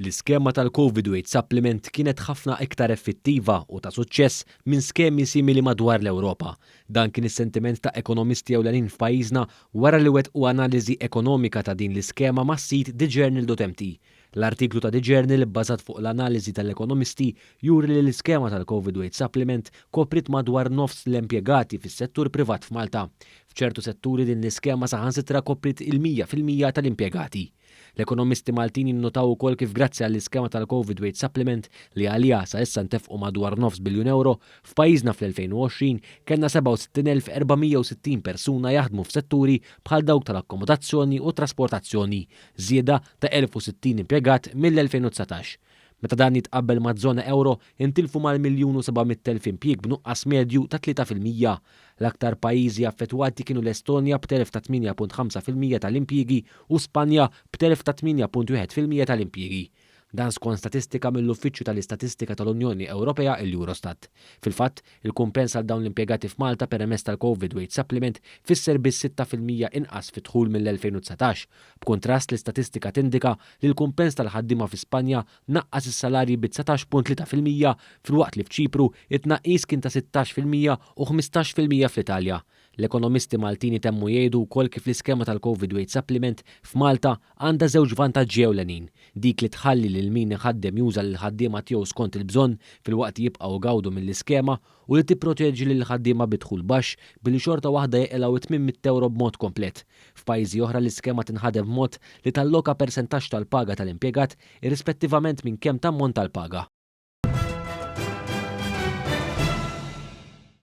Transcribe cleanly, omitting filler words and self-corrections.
L-iskema tal-Covid Wage Supplement kienet ħafna iktar effettiva u ta' suċċess minn skemi simili madwar l-Ewropa. Dan kien is-sentiment ta' ekonomisti ewlenin f'pajjiżna wara li wettqu analiżi ekonomika ta' din l-iskema mas-sit TheJournal.mt. L-artiklu ta' The Journal bbażat fuq l-analiżi tal-ekonomisti juri li l-iskema tal-Covid Wage Supplement kopriet madwar nofs l-impjegati fis-settur privat f'Malta. F'ċertu setturi din l-iskema saħansitra kopriet il-100% tal-impjegati. L-ekonomisti Maltin jinnotaw ukoll kif grazzi għall-iskema tal-Covid Wage Supplement li għaliha sa issa ntefqu madwar nofs biljun euro, f'pajjiżna fl-2020 kellna 67,460 persuna jaħdmu f'setturi bħal dawk tal-akkomodazzjoni u trasportazzjoni, żieda ta' 1,060 impjegat mill-2019. Meta dan jitqabbel maż-żona ewro, intilfu mal-1,700,000 impjieg b'nuqqas medju ta' 3%. L-aktar pajjiżi affettwati kienu l-Estonja b'telf ta' 8.5% tal-impjiegi u Spanja b'telf ta' 8.1% tal-impjiegi. Dan skont statistika mill-Uffiċċju tal-Istatistika tal-Unjoni Ewropea il-Eurostat. Fil-fatt, il-kumpens għal dawn l-impjegati f'Malta permezz tal-Covid Wage Supplement fisser biss 6% inqas fid-dħul mill-2019. B'kuntrast l-istatistika tindika li l-kumpens tal-ħaddiema fi Spanja naqqas is-salarji bi 19.3% filwaqt li f'Ċipru it-tnaqqis kien ta' 16% u 15% fl-Italja. L-ekonomisti Maltin itemmu jgħidu wkoll kif l-iskema tal-Covid Wage Supplement f'Malta għandha żewġ vantaġġi ewlenin. Dik li tħalli lil min iħaddem juża lil ħaddiema tiegħu skont il-bżonn filwaqt jibqgħu jgawdu mill-iskema u li tipproteġi lil ħaddiema bi dħul baxx billi xorta waħda jeqilgħu 800 euro b'mod komplet. F'pajjiżi oħra l-iskema tinħadem b'mod li talloka persentaġġ tal-paga tal-impjegat irrispettivament minn kemm tammonta l-paga.